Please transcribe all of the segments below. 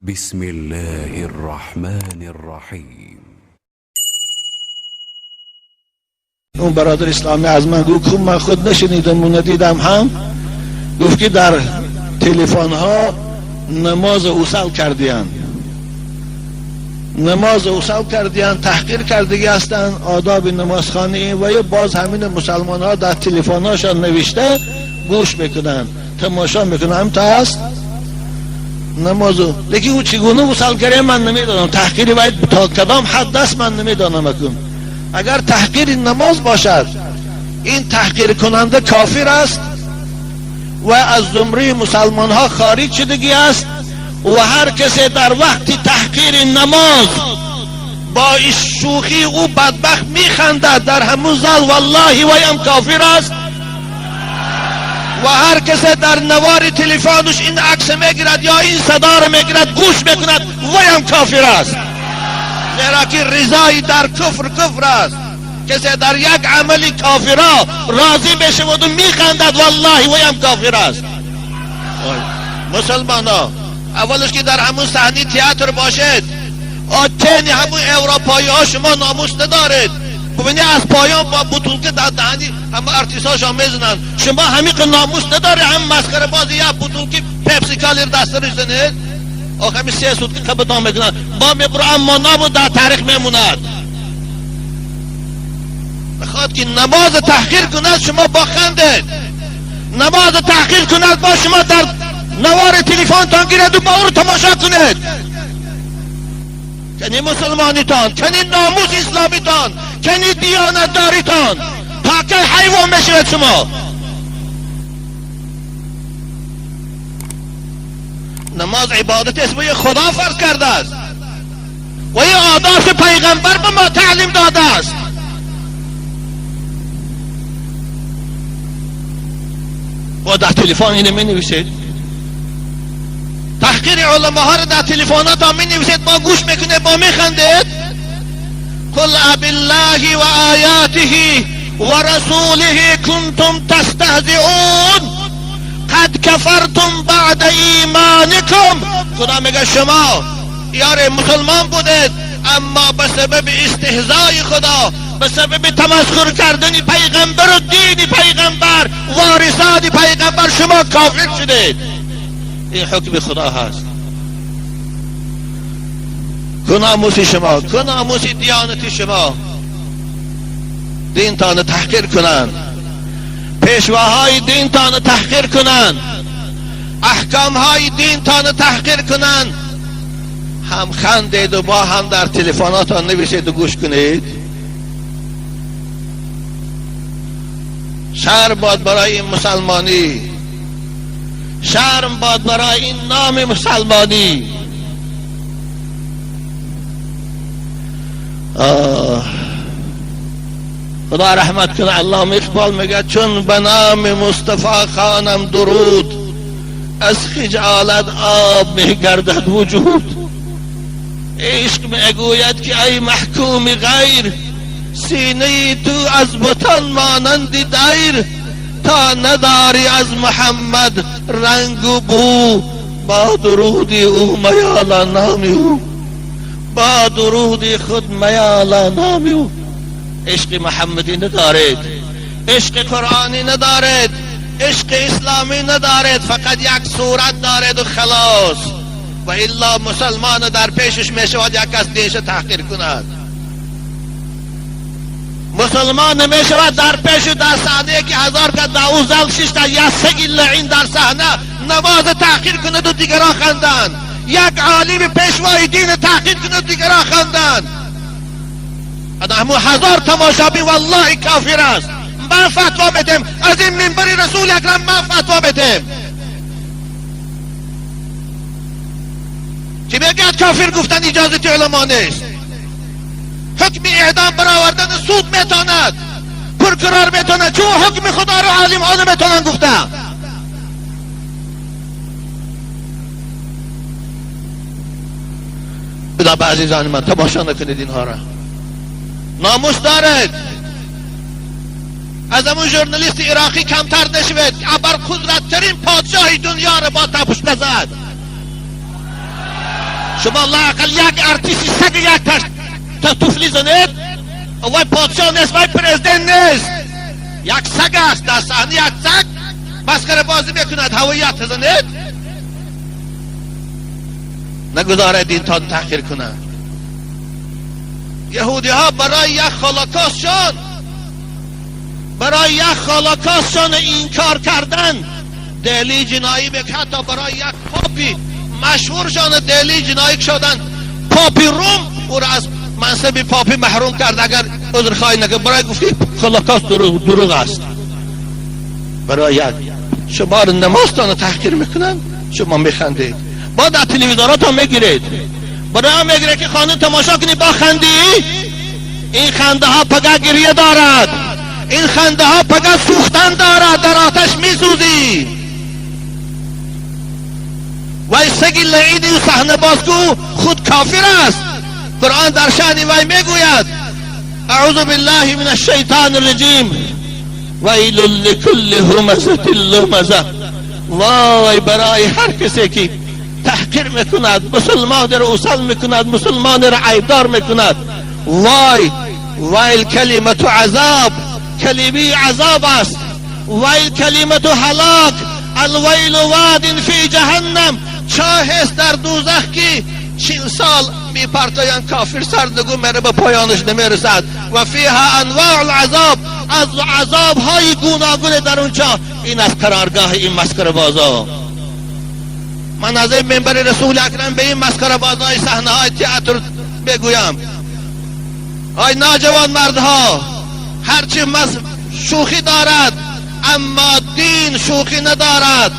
بسم الله الرحمن الرحیم. اون برادر اسلامی از من گفت، من خود نشنیدم و ندیدم هم، گفت که در تلفن ها نماز وصل کردیان، نماز وصل کردیان، تحقیر کردگی هستند آداب نمازخوانی و یه باز همین مسلمان ها در تلفن هاشان نوشته گوش میکنن، تماشا میکنن، هم تا هست نمازو. لیکن او چگونه وصل کرده من نمیدانم. تحقیر باید تا کدام حد است من نمیدانم. اکنون اگر تحقیر نماز باشد، این تحقیر کننده کافر است و از زمره مسلمان ها خارج شدگی است و هر کسی در وقت تحقیر نماز با شوخی او بدبخت میخندد در همون زل، والله ویم کافر است. و هر کسی در نوار تلفنش این عکس میگیرد یا این صدا رو میگیرد، گوش میکند، ویم کافر است، زیرا که رضای در کفر کفر است. کسی در یک عمل کافرا راضی بشود و میخندد، والله ویم کافر است. مسلمان ها، اولش که در همون صحنه تئاتر باشد، آتن همون اروپایی ها، شما ناموس ندارید. ببینید از پایان با بطولکه در دهنی همه ارتیس هاشان میزنند. شما همین که ناموس نداره، هم مسخره بازی یا بطولکی پپسی کالیر دست زنید، آخه همین 3 سوت که قبطان میکنند با میبرو، اما نابود در تاریخ میموند. بخواد که نماز تحقیر کند، شما با خندید. نماز تحقیر کند، با شما در نوار تلفن تان گیرد و با او رو تماشا کنید. کنی مسلمانیتان، کنی ناموس اسلامیتان، کنی دیانت داریتان، تا که حیوان میشود شما. نماز عبادت است و یه خدا فرض کرده است و یه آداب پیغمبر به ما تعلیم داده است. و در تلفن اینو می نویسید، تحقیر علماء ها رو در تلفن ها می نویسید، با گوش میکنید، با میخندید. قل ابالله و آیاته و رسوله کنتم تستهزئون قد کفرتم بعد ایمانکم. خدا میگه شما یار مسلمان بودید، اما به سبب استهزای خدا، به سبب تمسخر کردن پیغمبر و دین پیغمبر، وارثان پیغمبر، شما کافر شدید. این حکم خدا هست. کو ناموس شما؟ کو ناموس دیانت شما؟ دین تان تحقیر کنند، پیشواهای دین تان تحقیر کنند، احکام های دین تان تحقیر کنند، هم خندید و با هم در تلفناتان نویسید و گوش کنید. شرم باد برای این مسلمانی، شرم باد برای این نام مسلمانی. آه. خدا رحمت کنه علامه اقبال، میگه چون به نام مصطفی خوانم درود، از خجالت آب میگردد وجود. عشق میگوید که ای محکوم غیر، سینه تو از بتان مانند دیر. تا نداری از محمد رنگ و بو، با درود او میالا نام او، با درود خود میالا نام او. عشق محمدی ندارید، عشق قرآنی ندارید، عشق اسلامی ندارید، فقط یک صورت دارید و خلاص. و الا مسلمان در پیشش میشود یک کس دینش تحقیر کند، مسلمان نمیشود در پیش و در صحنه که هزار که در او زل ششته یا سگ لعین در صحنه نماز تحقیر کند و دیگران خندند، یک عالم پیشوای دین تحقیر کند و دیگران خندند. همون هزار تماشابین والله کافر است. من فتوا بدم از این منبر رسول اکرم، من فتوا بدم که میگه کافر گفتن اجازه علما نیست. حکم اعدام برآوردن سود میتواند، پرکرار میتواند، چون حکم خدا رو عالم ها نمیتونن گفته. بدا به عزیزان من، تماشا نکنید اینها را. ناموس دارد. از همون ژورنالیست عراقی کمتر نشوید، ابر قدرت ترین پادشاه دنیا را با تپش نزد. شما لااقل یک ارتیست سگ یک تا توفلی زنید وای پادشاه نیست، وای پرزیدنت نیست، یک سگ است در صحنه، یک سگ مسخره بازی میکند، هویت زنید. نگذارد دین تا تحقیر کنند. یهودی ها برای یک خلاکاسشان، برای یک خلاکاسشان انکار کردن دلی جنایی میکرد. حتی برای یک پاپی مشهورشان دلی جنایی شدن، پاپی روم او را از منصب پاپی محروم کرد اگر عذرخواهی نکرد. برای گفتی خلاکاس دروغ است. برای یک شما رو نمازتان تحقیر میکنن، شما میخندید، با در تلویزیوناتان میگیرید، برای هم میگیره که خانه تماشا کنی با خندی. این خنده ها پگه گریه دارد، این خنده ها پگه سوختن دارد، در آتش میسوزی. وای سگی لعیدی و صحنه بازگو خود کافر است. قرآن در شأن وی میگوید اعوذ بالله من الشیطان الرجیم ویل لکل همزه لمزه. وای برای هر کسی که تحقیر میکند، مسلمان را اوصل میکند، مسلمان را عیبدار میکند. وای ویل کلمت عذاب، کلمه عذاب است. ویل کلمت هلاک، الویل واد فی جهنم. چاه است در دوزخ که 40 سال میپرتایند کافر سرنگون میره، به پایانش نمیرسد. و فیها انواع العذاب، از عذاب های گوناگون در اونجا. این از قرارگاه این مسخره بازا. من از این منبر رسول اکرم به این مسخره بازای صحنه های تئاتر بگویم، آی ناجوان مردها، هرچی شوخی دارد اما دین شوخی ندارد،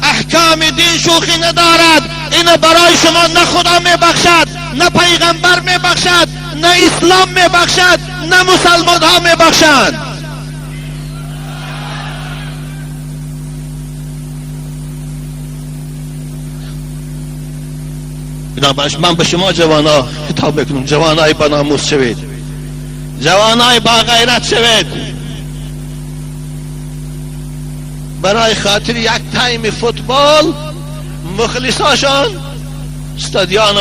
احکام دین شوخی ندارد. اینو برای شما نه خدا میبخشد، نه پیغمبر میبخشد، نه اسلام میبخشد، نه مسلمان ها میبخشند. من به شما جوانا خطاب میکنم، جوانای با ناموس شوید، جوانای با غیرت شوید. برای خاطر یک تایم فوتبال مخلصاشان استادیان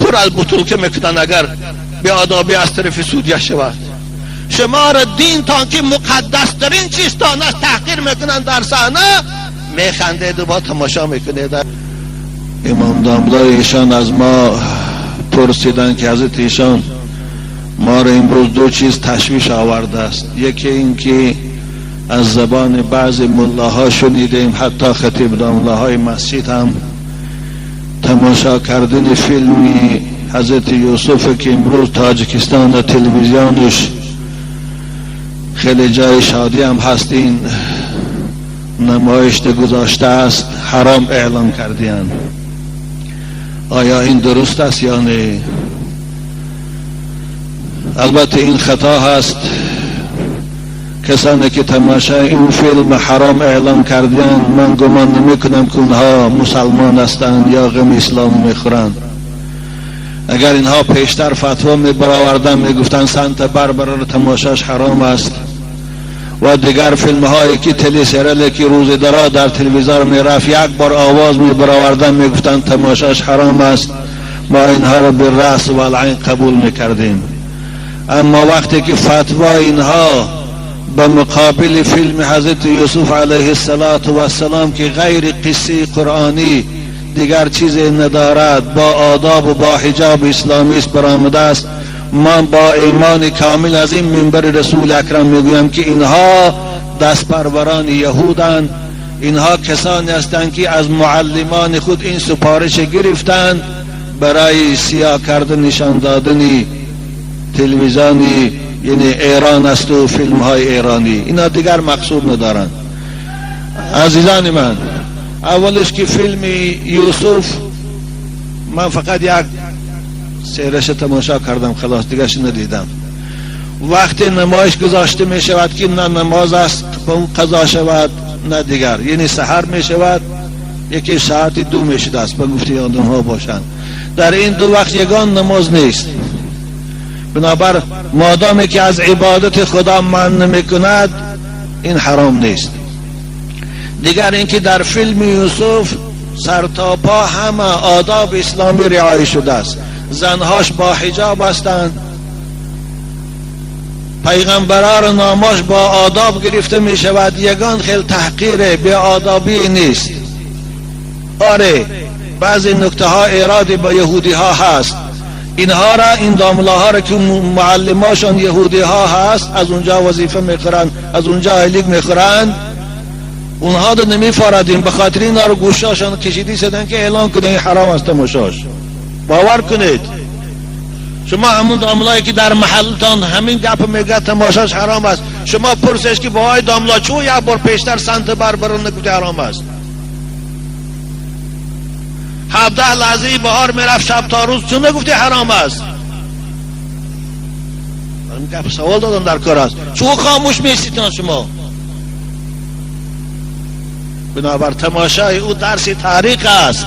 پر از بطولکه میکنن اگر بی آدابی از طرف سودیه شود. شما را دین تان که مقدس ترین چیز تان است تحقیر میکنن در صحنه، میخندید و با تماشا میکنید. امام دامدار ایشان از ما پرسیدن که حضرت ایشان ما را امروز دو چیز تشویش آورده است. یکی این که از زبان بعض ملاها شنیدیم، حتی خطیب داملاهای مسجد هم، تماشا کردن فیلمی حضرت یوسف که امروز تاجیکستان تلویزیونش خیلی جای شادی هم هست، این نمایش گذاشته است، حرام اعلام کردیان. آیا این درست است یا نه؟ البته این خطا هست. کسانی که تماشای این فیلم حرام اعلام کردن، من گمان نمی کنم که اونها مسلمان هستند یا غم اسلام میخورند. اگر اینها پیشتر فتوا می برآوردن، می گفتن سنت بربر را تماشاش حرام است و دیگر فیلم هایی که تلی سریالی که روز درا در تلویزیون می رفت یک بار آواز می برآوردن، می گفتن تماشاش حرام است، ما اینها را به رأس و العین قبول می کردیم. اما وقتی که فتوا اینها به مقابل فیلم حضرت یوسف علیه السلام که غیر قصه قرآنی دیگر چیزی ندارد، با آداب و با حجاب اسلامی است برآمده است، من با ایمان کامل از این منبر رسول اکرم میگویم که اینها دست پروران یهودند، اینها کسانی هستند که از معلمان خود این سپارش گرفتند برای سیاه کردن نشان دادن تلویزیونی یعنی ایران است و فیلم های ایرانی. اینا دیگر مقصود ندارند. عزیزان من، اولش که فیلم یوسف من فقط یک سیرش تماشا کردم، خلاص دیگرش ندیدم. وقتی نمایش گذاشته می شود که نه نماز است قضا شود نه دیگر، یعنی سحر می شود، یکی ساعت 2 می شده است به گفته آدم ها باشند. در این دو وقت یگان نماز نیست. بنابر مادامی که از عبادت خدا من نمی کند این حرام نیست. دیگر اینکه در فیلم یوسف سر تا پا همه آداب اسلامی رعایت شده است. زنهاش با حجاب هستند، پیغمبران ناماش با آداب گرفته می شود، یگان خیلی تحقیر بی آدابی نیست. آره بعضی نکته ها ایرادی با یهودی ها هست، اینها را این داملاها را که معلماشان یهودی ها هست از اونجا وظیفه میخورند، از اونجا ایلیگ میخورند، اونها رو نمیفاردیم، به خاطر اینا رو گوشاشان کشیدی شدن که اعلان کنه این حرام است تماشاش. باور کنید شما همون داملایی که در محلتان همین گپ میگه تماشاش حرام است، شما پرسش که بابای داملا چون یک بار پیشتر سنت بربرون نگفته حرام است. 17 لحظه بهار میرفت شب تا روز چون نگفته حرام است؟ من گپ سوال دادم در کار است، چون خاموش میشید شما؟ بنابر تماشای او درس تاریخ است.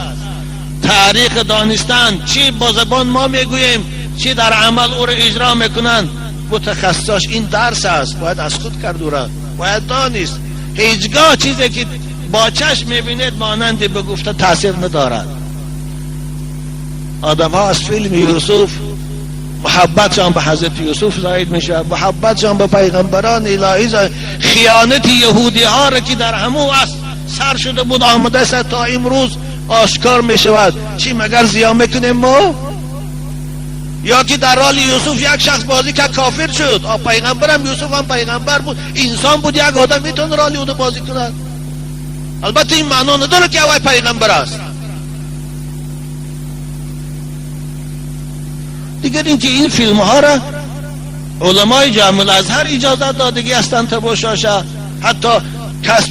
تاریخ دانستن چی با زبان ما میگوییم چی در عمل او را اجرا میکنند، متخصصاش این درس است، باید از خود کرد او را، باید دانست. هیچگاه چیزی که با چشم میبینید مانند به گفته تاثیر ندارد. آدم ها از فیلم یوسف محبتشان به حضرت یوسف زاید میشه، محبتشان به پیغمبران الهی زاید. خیانت یهودی ها را که در همو است سر شده بود آمده است تا امروز آشکار میشود. چی مگر زیان میکنیم ما؟ یا که در حال یوسف یک شخص بازی که کافر شد، پیغمبرم یوسف هم پیغمبر بود، انسان بود، یک آدم میتونه رال اونو بازی کند. البته این معنا نداره که اوی پیغمبر است. دیگر اینکه این فیلم ها را علمای جامع الازهر اجازه دادگی هستند تماشاشه، حتی کس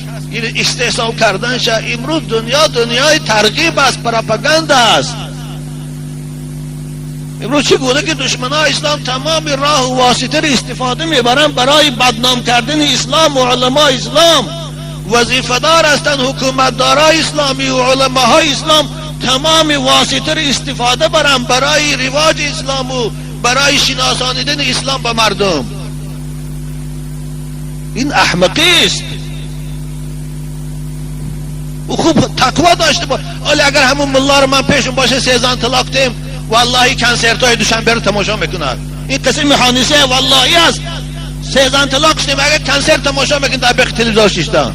استحسان کردنشه. امروز دنیا دنیای ترغیب است، پروپاگاندا است. امروز چه گونه که دشمنان اسلام تمام راه و واسطه را استفاده میبرند برای بدنام کردن اسلام و علمای اسلام. وظیفه دار هستند حکومتدارای اسلامی و علماهای اسلام تمام واسطه را استفاده برند برای رواج اسلام و برای شناسانیدن اسلام به مردم. این احمقی است. او خوب تقوا داشته با. ولی اگر همون ملا رو من پیشون باشه 13 طلاق دیم، والله کنسرت های دوشنبه رو تماشا میکند. این قسم حادثه والله است. 13 طلاق شدیم اگر کنسرت تماشا میکنید در بخ تلویزیون شیشتن.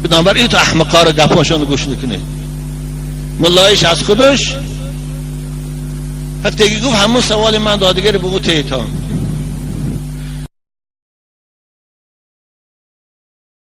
بنابراین تو احمقا رو گپاشون گوش نکنید. ملایش از خودش حتی گفت همون سوال من دادگیر به او تیتان.